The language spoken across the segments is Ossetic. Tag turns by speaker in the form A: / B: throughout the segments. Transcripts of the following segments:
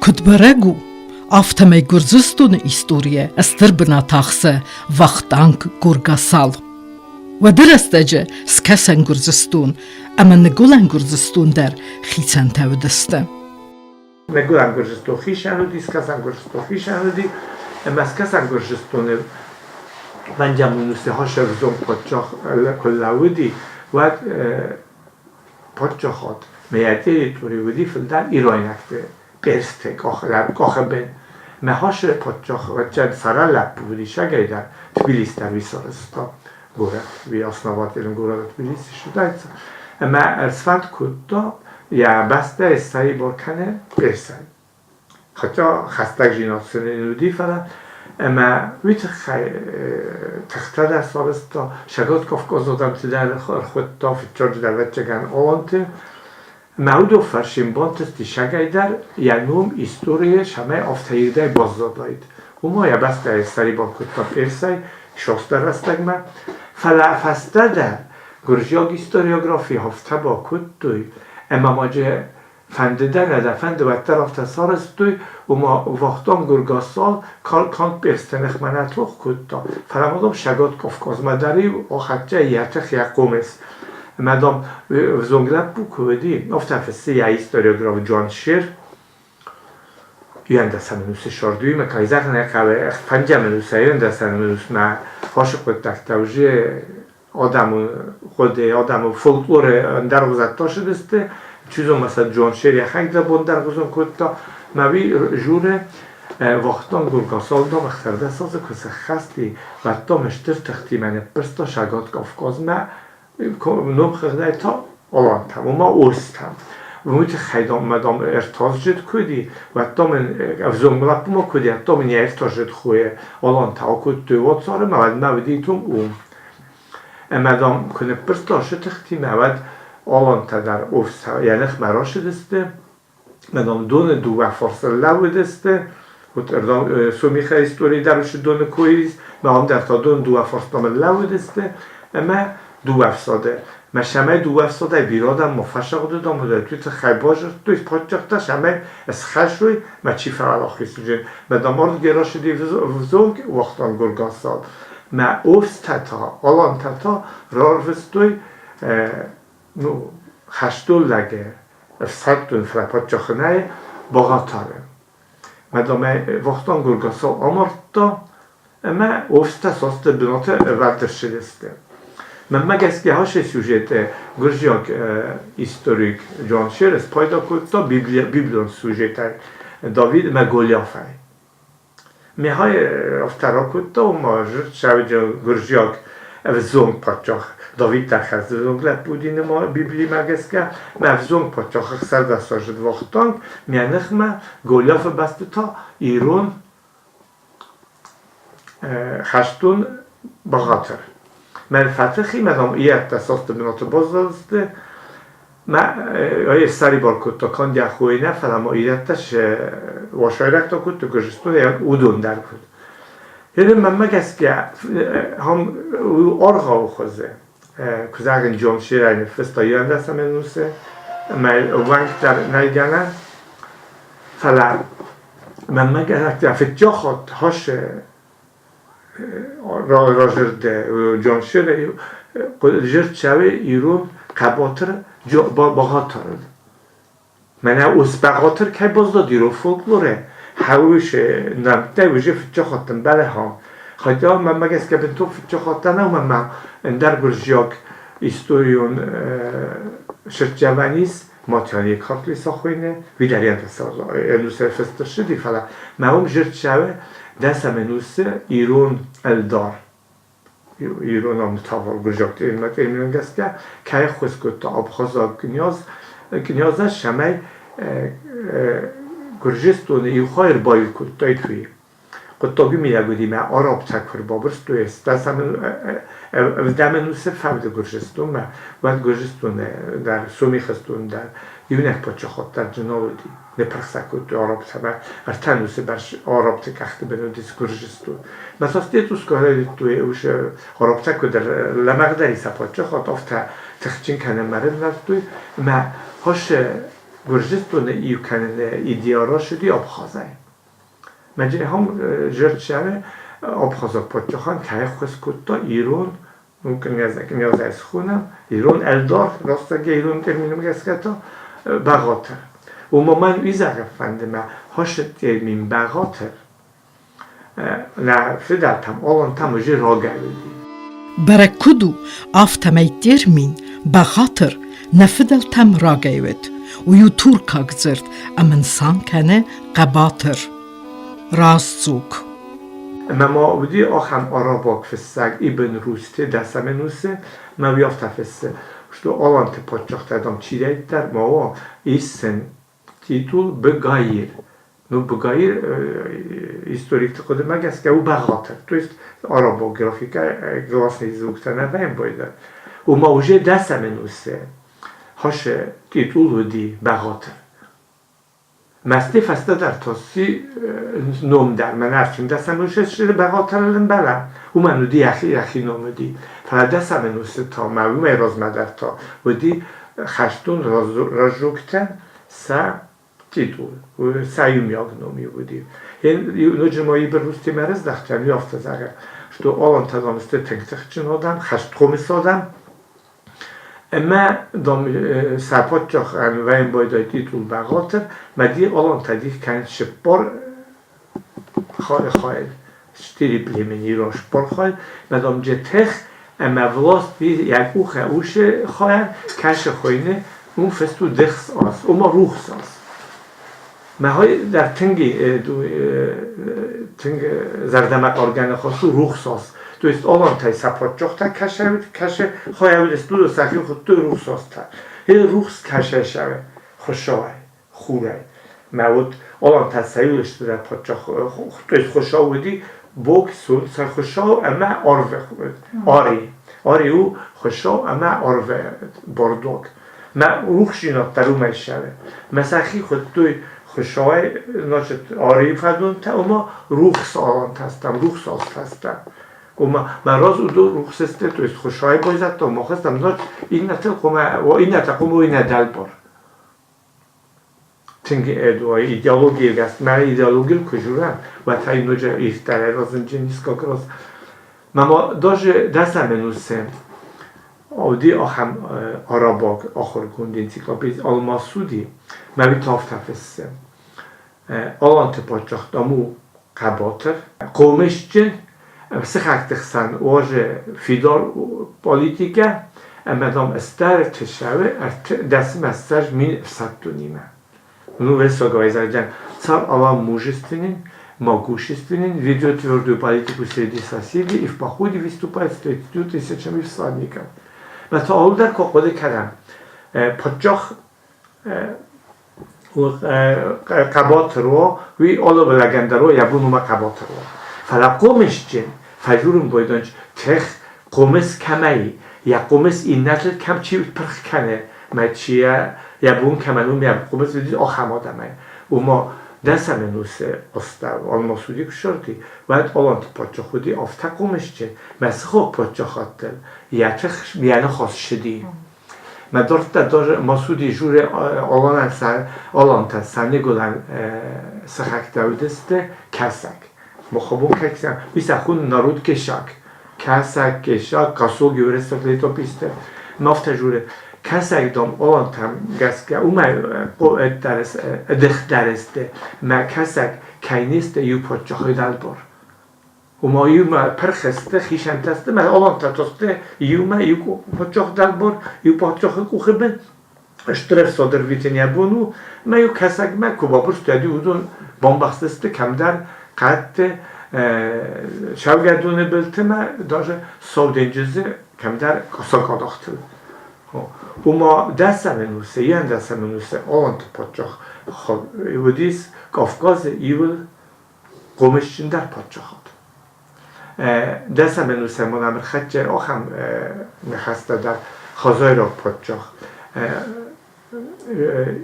A: Куыд бӕрӕг у, афтӕмӕй Гуырдзыстоны историйӕ стыр бынат ахсы Вахтанг Горгасал. Уӕды рӕстӕджы Скӕсӕн Гуырдзыстон ӕмӕ Ныгуылӕн Гуырдзыстон дӕр хицӕнтӕ уыдысты.
B: Ныгуылӕн Гуырдзыстон хицӕн уыди, Скӕсӕн Гуырдзыстон хицӕн уыди, ӕмӕ Скӕсӕн Гуырдзыстоны Бенджамин хосӕвзонг паддзах куы лӕууыди, уӕд паддзахад мӕ территори уыди фылдӕр ирайнӕгты персты къахы бын. Мӕ хосы паддзах сара лӕппу уыди сагӕй дӕр Тбилис дӕр уый сарӕзта горӕт, уый основатель город Тбилиси считается. Ӕмӕ ӕрсфӕнд кодта йӕ бӕстӕйы ссӕрибар кӕны персӕй. Хотя хӕстӕгдзинад сын ын уыди, фӕлӕ ӕмӕ уый тыххӕй тыхтӕ дӕр сарӕзта, Цӕгат Кавказы адӕмты дӕр ӕрхуыдта, фыццаджыдӕр, ӕвӕццӕгӕн, аланты. Ӕмӕ уыдон фӕрсин бантысти сагӕй дӕр йӕ ном историйы цӕмӕй афтӕ ирдӕй баззадаид. Уымӕ йӕ бӕстӕйы ссӕрибар кодта персӕй састдӕр рӕстӕгмӕ. Фӕлӕ фӕстӕдӕр гуырдзиаг историографи афтӕ бакодтой, ӕмӕ ма фӕнды дӕ, нӕ дӕ фӕнды, уӕддӕр афтӕ сарӕзтой, ома Вахтанг Гургасал канд персты ныхмӕ нӕ тох кодта, фӕлӕ ма, дам, Цӕгат Кавказмӕ дӕр-иу ахӕццӕ йӕ тых, йӕ хъомыс. Ӕмӕ, дам, взонг лӕппу куы уыди, афтӕ фыссы йӕ историограф Джон Шер, ӕндӕсӕм ӕнусы сӕрдуимӕ, кӕй зӕгъын ӕй хъӕуы, фӕндзӕм ӕнусӕй ӕндӕсӕм ӕнусмӕ хъуысы хъуыддӕгтӕ уже адӕмы хъуыды, адӕмы фольклоры ӕндӕргъуызӕттӕ сыдысты. Чи зоны, сӕ Джон Шер йӕхӕдӕг дӕр бондаргъуызон кодта. Мӕ уый журы Вахтанг Гургасалдом ӕхсӕрдӕс азы куы сӕххӕст и, уӕд дам стыр тыхтимӕ ныппырста Цӕгат Кавказмӕ, номхыгъдӕй та алантӕм, ома урстӕм. Уый тыххӕй, дам, мӕ дам, ӕртазджыд куы уыди, уӕд дам ын ӕвзонг лӕппу ма куы уыди, уӕд дам ын йӕ ӕртазджыд хойы алантӕ акодтой уацары мӕ уӕд мӕ уыди том уым. Ӕмӕ, дам, куы ныппырста сытыхтимӕ, уӕд алантӕ дӕр йӕ ныхмӕ рацыдысты. Мӕ, дам, доны дыууӕ фарсы лӕууыдысты. Вот Сомихы историйы дӕр уыцы доны кой ис. Мӕ ам дӕр та доны дыууӕ фарсмӕ лӕууыдысты. Ӕмӕ дыууӕ ӕфсады. Мӕ сӕмӕй дыууӕ ӕфсадӕй бирӕ адӕм ма фӕсагъды, дам, уыдӕтты тыххӕй базыдтой, паддзӕхтӕ сӕмӕй схӕссой, мӕ чи фӕуӕлахиз уыдзӕн. Мӕ, дам, ардыгӕй рацыди взонг Вахтанг Гургасал. Мӕ овстӕ та, алантӕ та рарвыстой ну, хӕстон лӕгы ӕфсӕддон фӕлӕ паддзахынӕй Богъатары. Мӕ дам, Вахтанг Гургасал амардта, ӕмӕ овстӕ састы бынаты ӕвӕрд ӕрцыдысты. Мӕнмӕ гӕсгӕ ацы сюжеты гуырдзиаг историк Джон Шер спайда кодта библион сюжетӕй Давид ӕмӕ Голиафӕй. Михай афтӕ ракодта, ома сӕвджын гуырдзиаг ӕвзонг паддзах Давид дӕр хӕрзӕвзонг лӕппу уыди Библимӕ гӕсгӕ, мӕ ӕвзонг паддзах ӕхсӕрдӕсаздзыд Вахтанг мӕ ныхмӕ Голиафы бӕсты та ирон хӕстон бӕгъатыр. Мӕн фӕтыхимӕ, дам, иӕттӕ цасты бынаты баззадысты. Мӕ ссӕрибар кодта канд йӕ хойы нӕ, фӕлӕ ма ирӕттӕ уацайрӕгтӕ кодтой Гуырдзыстоны, уыдон дӕр куыд. Гъе мӕнмӕ гӕсгӕ, ам аргъауы хуызы, куы зӕгъын, Джон Шерӕй ныффыста иуӕндӕсӕм ӕнусы, ӕмӕ ӕууӕнк дӕр нӕй гӕнӕн. Фӕлӕ мӕнмӕ гӕсгӕ фыццаг хатт хӕссы разырды Джон Шерӕй зырд цӕуы ирон хъӕбатыр бӕгъатырыл. Мӕнӕ ус бӕгъатыр кӕй баззад ирон фольклоры, хӕуыс нӕмттӕ уже фыццаг хаттын бӕлӕхам. Хотя мӕнмӕ гӕсгӕ бынтон фыццаг хатт нӕу мӕнмӕ ӕндӕр гуырдзиаг историон сырддзӕвӕн ис, Матиани Картлиса хуыйны, Видарианты ӕнусы фыст ссыди, фӕлӕ мӕ уым зырд цӕуы дӕсӕм ӕнусы ирон ӕлдар, ирон ӕмтавӕр гуырдзиӕгты терминмӕ гӕсгӕ, кӕй ӕххуыс кодта абхазаг кънйаз, кънйазӕн цӕмӕй Гуырдзыстоны иу хай ӕрбаиу кодтаид, уый. Хъуыддаги мидӕг уыди мӕ арабтӕ куы ӕрбабырстой, ӕвдӕм ӕнусы фӕуды Гуырдзыстонмӕ, уӕд Гуырдзыстоны дӕр, Сомихыстоны дӕр иунӕг паддзахад дӕр дзы нал уыди. Ныппырх сӕ кодтой арабтӕ ӕмӕ ӕртӕ ӕнусы бӕрц арабты къӕхты бын уыдис Гуырдзыстон. Мӕ цӕстытыл райдыдтой арабтӕ куыд лӕмӕгъдӕр и сӕ паддзахад, афтӕ тыхджын кӕнынмӕ рывнӕлдтой ӕмӕ хосы. Гуырдзыстоны иу кӕныны идея рацыди Абхазӕй. Мӕ ахӕм зӕрдсӕры абхазаг паддзахӕн кӕй ӕххуыс кодта ирон, ну, князӕй схонӕм, ирон ӕлдар, рӕстӕгӕй ирон терминмӕ гӕсгӕ та бӕгъатыр. Уымӕ мӕн уый зӕгъын фӕнды, мӕ хӕссы термин бӕгъатыр нӕ фыдӕлтӕм, алантӕм уже рагӕй уыди.
A: Бӕрӕг куыд у, афтӕмӕй термин «бӕгъатыр» нӕ фыдӕлтӕм рагӕй уыд. Уый у туркаг дзырд ӕмӕ нысан кӕны хъӕбатыр, раздзог.
B: Ӕмӕ ма уыди ахӕм арабаг фыссӕг Ибн Русти дӕсӕм ӕнусы, мӕ уый афтӕ фыссы, что аланты паддзӕхтӕ, дам, чидӕриддӕр ма уа, ис сын титул Бегаир. Ну, Бегаир историкты хъуыдымӕ гӕсгӕ у бӕгъатыр, то есть арабаг графикӕ гласный звуктӕ нӕ вӕййы. Уымӕ уже дӕсӕм ӕнусы хӕсы титул уыди бӕгъатыр. Мӕсти фӕстӕдӕр Тосси ном дӕр мӕнӕ ӕртындӕсӕм ӕнусы бӕгъатырыл ӕмбӕла. Уымӕн уыди йӕхи ном уыди. Фӕлӕ дӕсӕм ӕнусы та ма уымӕй размӕ дӕр та уыди хӕстон раззогтӕн сӕ титул, сӕ иумиаг ном уыди. Ноджы ма Ибн Рустемӕ раздӕхтӕн, уый афтӕ зӕгъы, что алантӕ дам сты тынг тыхджын адӕм, хӕстхъомыс адӕм, Ӕмӕ, дам, сӕ паддзахӕн вӕййын байдайы титул бӕгъатыр, мӕ ди алантӕ дих кӕнынц цыппар хайыл, четыре племени ирон цыппар хайыл, мӕ, дам, Джетех ӕмӕ власть йӕ къухы уыцы хайӕн кӕсы хуыйны, уым фыст у дыхс ас, ома рухс ас. Мӕ хой дӕр тынг тынг зӕрдӕмӕхъаргӕ ныхас у рухс ас. То есть алантӕй сӕ паддзӕхтӕ кӕсы, хайӕуыдысты сӕхи хуыдтой рухс астӕ. Рухс кӕсӕсӕвы хуыссауӕй, хурӕй. Мӕ уыд алантӕ сӕ иу сты дӕ паддзах, то есть хуыссау уыди бог, солнце хуыссау ӕмӕ арвы ари. Ари у хуыссау ӕмӕ арвы бардуаг. Мӕ рухсдзинад дӕр уымӕй ссӕуы. Мӕ сӕхи хуыдтой Хуыцауӕй, значит, арийы фӕдонтӕ, ома рухс алантӕстӕм, рухс астӕстӕм. Ома мӕ раз уыдон рухс сты, то есть Хуыцауӕй байзадтам, мах стӕм, значит, иннӕтыл хъуамӕ, иннӕтӕ хъуамӕ уой нӕ дӕлбар. Тынг идеологийы гӕсгӕ, мӕ идеологийыл куы дзурӕм, уӕд та ноджы ирддӕрӕй разынджын ис как раз. Мӕ даже дӕсӕм ӕнусы Уыди ахӕм арабаг ахуыргонд энциклопеди Алмасуди, мӕ уый та афтӕ фыссы. Аланты паддзах, дам, у хъӕбатыр, хъомысджын, сыхӕгты хсӕн уазы фидар политикӕ ӕмӕ, дам, стӕрты цӕуы 120 000 ӕфсӕддонимӕ. Ну, высокого израильтян. Царь Алан мужественен, могущественен, ведет твердую политику среди соседей и в походе выступает с 30 тысячами всадников. Мӕ та дӕр куы хъуыды кӕнӕм, паддзах хъӕбатыр уа, уый алы лӕгӕн дӕр уа, йӕ бон уымӕ хъӕбатыр уа. Фӕлӕ хъомысджын, фӕдзурын байдайынц, тых хъомыс кӕмӕй, йӕ хъомыс иннӕтыл кӕм чи пырх кӕны, мӕ чи йӕ бон кӕмӕн у, йӕ хъомыс уыди ахӕм адӕмӕй. Ома дӕсӕм ӕнусы астӕу алмас уыди куы ссардтой, уӕд аланты паддзах уыди афтӕ хъомысджын, мӕ сыхаг паддзахадтыл йӕ тых йӕ ныхас ссыди. Мӕ дарддӕр дӕр Масуди Журе аланӕн сӕ алантӕ сӕ ныгуылӕн сыхӕгтӕ уыдысты кӕсӕг. Махабон кӕсӕг, уый сӕ хуын народ кешак. Кӕсӕг, кешак, касог уырыссаг летописты. Мӕ афтӕ журы, кӕсӕг, дам, алантӕм гӕсгӕ уымӕй ӕдыхдӕр сты, мӕ кӕсӕг кӕй не сты иу паддзахы дӕлбар. Ома иумӕ пырх сты, хицӕнтӕ сты, мӕ алантӕ та сты иумӕ иу паддзах дӕлбар, иу паддзахы къухы бын. Стыр ӕфсад ӕрвитын йӕ бон у, мӕ иу кӕсагмӕ куы бабырстой, уыдон бамбӕхстысты кӕмдӕр хъӕдты, цӕугӕдоны былты мӕ даже Сау денджызы кӕмдӕр сакъадахтыл. Ома дӕсӕм ӕнусы, иуӕндӕсӕм ӕнусы аланты паддзах уыдис Кавказы иуыл хъомысджындӕр паддзахад. Дӕсӕм ӕнусы ма ӕрхӕццӕ ахӕм ныхӕстӕ дӕр хазайраг паддзах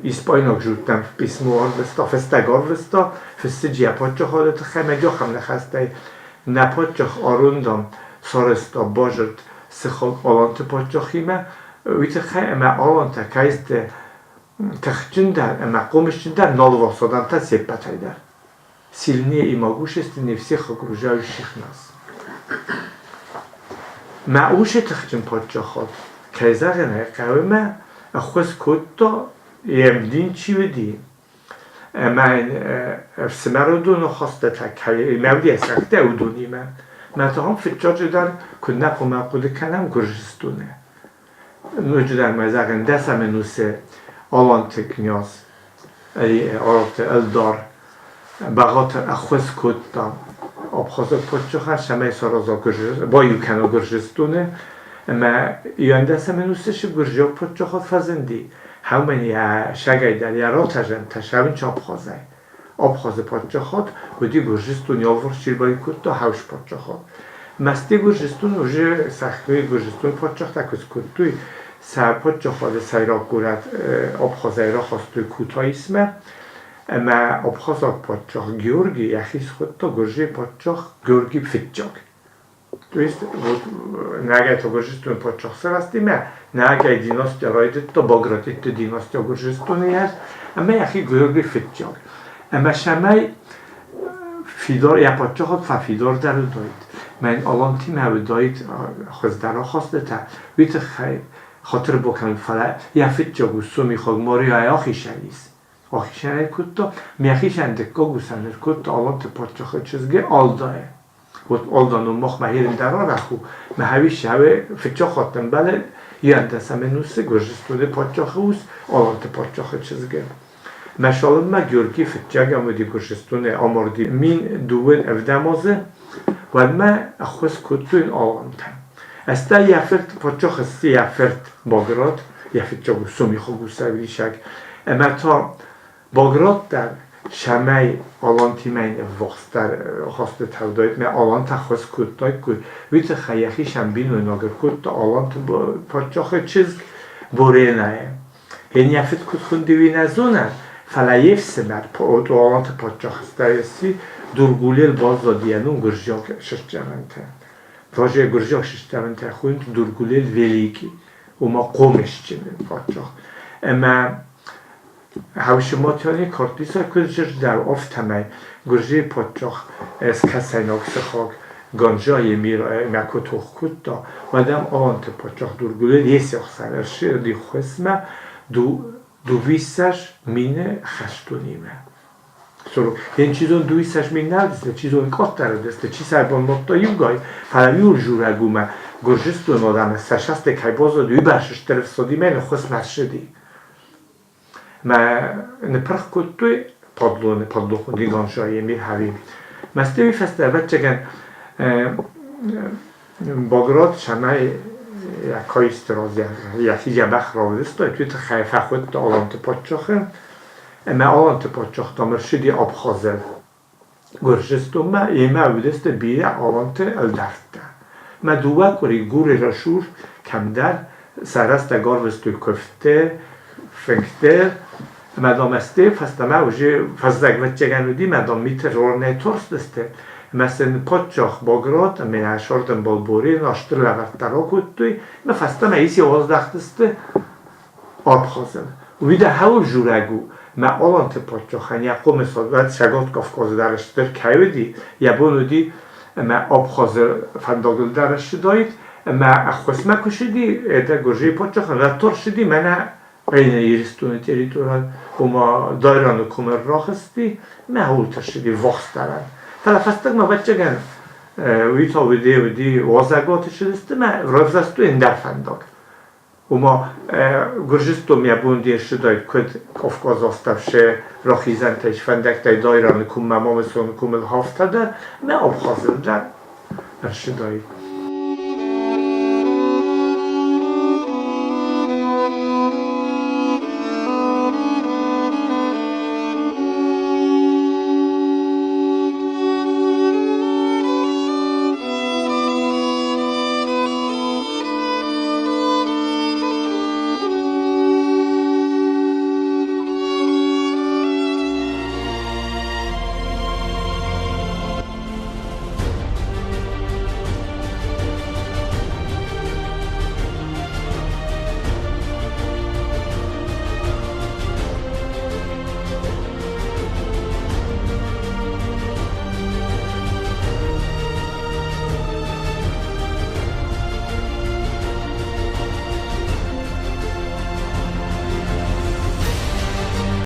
B: испайнаг журтӕм писмо арвыста, фыстӕг арвыста, фыссыджы йӕ паддзахады тыххӕй ӕмӕ ахӕм ныхӕстӕй нӕ паддзах Арундам сарӕзта базырд сыхаг аланты паддзахимӕ, уый тыххӕй ӕмӕ алантӕ кӕй сты тыхджындӕр ӕмӕ хъомысджындӕр налвасадӕнтӕ се ппӕтӕй дӕр. Сильнее и могущественнее всех окружающих нас. Мӕ усы тыхджын паддзахад, кӕй зӕгъын ӕй хъӕуы, мӕ ӕххуыс кодта, йе мдин чи уыди, ӕмӕ йын ӕфсымӕр уыдоны хӕстӕтӕ кӕимӕ уыди, ӕцӕгтӕ уыдонимӕ. Мӕ тагъд фыццаджыдӕр куыд нӕ хъуамӕ хъуыды кӕнӕм Гуырдзыстоны. Ноджыдӕр ма зӕгъын, дӕсӕм ӕнусы Аланты къняз, Аланты ӕлдар Бӕгъатыр ӕххуыс кодта абхазаг паддзахӕн, цӕмӕй сараза баиу кӕна Гуырдзыстоны. Ӕмӕ иуӕндӕсӕм ӕнусы цы гуырдзиаг паддзахад фӕзынди, уымӕн йӕ сагӕй дӕр йӕ ратӕзӕнтӕ сӕвынч Абхазӕй. Абхазы паддзахад уыди Гуырдзыстоны алыварс чи ӕрбаиу кодта, хӕус паддзахад. Мӕсты Гуырдзыстон уже сӕхи Гуырдзыстоны паддзӕхтӕ куы скодтой, сӕ паддзахады сӕйраг горӕт Абхазӕй рахастой Кутаисмӕ, ӕмӕ абхазаг паддзах Георгий йӕхи схуыдта гуырдзыйы паддзах Георгий Фыццаг. То есть вот нагӕй Гуырдзыстоны паддзах сырӕзтимӕ, нагӕй династия райдыдта, Багратидты династия Гуырдзыстоны йӕс, ӕмӕ йӕхи Георгий Фыццаг. Ӕмӕ цӕмӕй фидар, йӕ паддзахад фӕфидардӕр уыдаид, мӕн алантимӕ уыдаид хуыздӕр ахастытӕ, уый тыххӕй хатыр бакӕн, фӕлӕ йӕ фыццаг ус сомихаг Мариайы ахицӕн ис. Ахицӕн ӕй кодта, мӕхицӕн дыккаг усӕн ӕркодта Аланты паддзахы чызгы Алдайы. Вот Алдану махмӕ херин дӕр арӕх у. Мӕ хӕвиссӕве фыццаг хатт ӕмбӕлы иуӕндӕсӕм ӕнусы Гуырдзыстоны паддзахы ус Аланты паддзахы чызгы. Мӕ цалынмӕ Георгий фыццагӕм уыди Гуырдзыстоны амарди 1027 азы, уӕдмӕ ӕххуыс кодтой Алантӕн. Ӕстӕй йӕ фырт паддзах сси йӕ фырт Баграт, йӕ фыццаг ус сомихаг усӕвдисӕг, ӕмӕ та Баграт дӕр цӕмӕй Алантимӕ ӕввахсдӕр хӕстытӕ уыдаид, мӕ Алантӕ ххуыс кодтаиккой, уый тыххӕй йӕхицӕн бинойнаг ӕркодта Аланты паддзахы чызг Боренӕйы. Йын йӕ фыд куыд хуынди, уый нӕ зонӕм, фӕлӕ йе фсымӕр Аланты паддзах сси Дургулел баззади йӕ ном гуырдзиаг сыстдзӕвӕнтӕ. Важа гуырдзиаг сыстдзӕвӕнтӕ хуынд Дургулел Великий, ома хъомысджын паддзах. Ӕмӕ Хӕусыматӕни кортиса куыд зырдӕу, афтӕмӕй Гуырдзыйы паддзах скӕсӕйнаг сыхаг Ганджайы мирмӕ куы тох кодта, уӕд ӕм Аланты паддзах Дургулел есе ӕхсӕн ӕрсыди хосмӕ 22 000 хӕстонимӕ. Én чи зон 22 000 нал чи зон къаддӕр уыдысты, чи сӕ бамбӕлдта иугай, фӕлӕ иу журӕг у мӕ Гуырдзыстоны адӕмы сӕ састӕй кӕй баззад, уый бӕрц стыр ӕфсадимӕ ныххуысмӕ ссыди. Мӕ ныппырх кодтой падлоны, падлохы гигантшайы Мирхави. Мӕстыйы фӕстӕ, ӕвӕццӕгӕн, Баграт цӕмӕй йӕ каисты раз йӕхи дзӕбӕх равдыста, уый тыххӕй фӕхуыдта Аланты паддзахы. Ӕмӕ Аланты паддзах та ӕрцыди Абхазӕй Гуырдзыстонмӕ, йемӕ уыдысты бирӕ Аланты ӕлдӕрттӕ. Мӕ дыууӕ къуыри Гуры рӕсугъд кӕмдӕр сӕ рӕстӕг арвыстой куывдты, фынгты, ӕмӕ дам ӕсты фӕстӕмӕ уже фӕззӕг ӕвӕццӕгӕн уыди, мӕ дам миты рорнӕй тарстысты, ӕмӕ сын паддзах Баграт ӕмӕ йӕ сӕрдӕмбал Борен стыр лӕвӕрттӕ ракодтой, ӕмӕ фӕстӕмӕ исе аздӕхтысты Абхазӕн. Уый дӕр хӕуыл дзурӕг у, мӕ Аланты паддзахӕн йӕ хъомысад уӕд Цӕгат Кавказы дӕр стыр кӕй уыди, йӕ бон уыди ӕмӕ Абхазы фӕндагыл дӕр ссыдаид, ӕмӕ ӕххуысмӕ куы ссыди, это Гуырдзыйы паддзахӕн уӕддӕр ссыди мӕнӕ Айнӕ Ирыстоны территорийыл, ома Дайраны комы рахызти, мӕ ууылты ссыди вахсдарӕн. Фӕлӕ фӕстагмӕ, ӕвӕццӕгӕн, уый та уыди, уыди уазӕгуаты ссыдысты мӕ равзӕрстой ӕндӕр фӕндаг. Ома Гуырдзыстонмӕ бон де ссыдаид куыд Кавказы астӕусы рахизӕнтӕй фӕндӕгтӕй Дайраны коммӕ, Мамысоны комыл хафтӕ дӕр ӕмӕ Абхазыл дӕр ӕрцыдаид.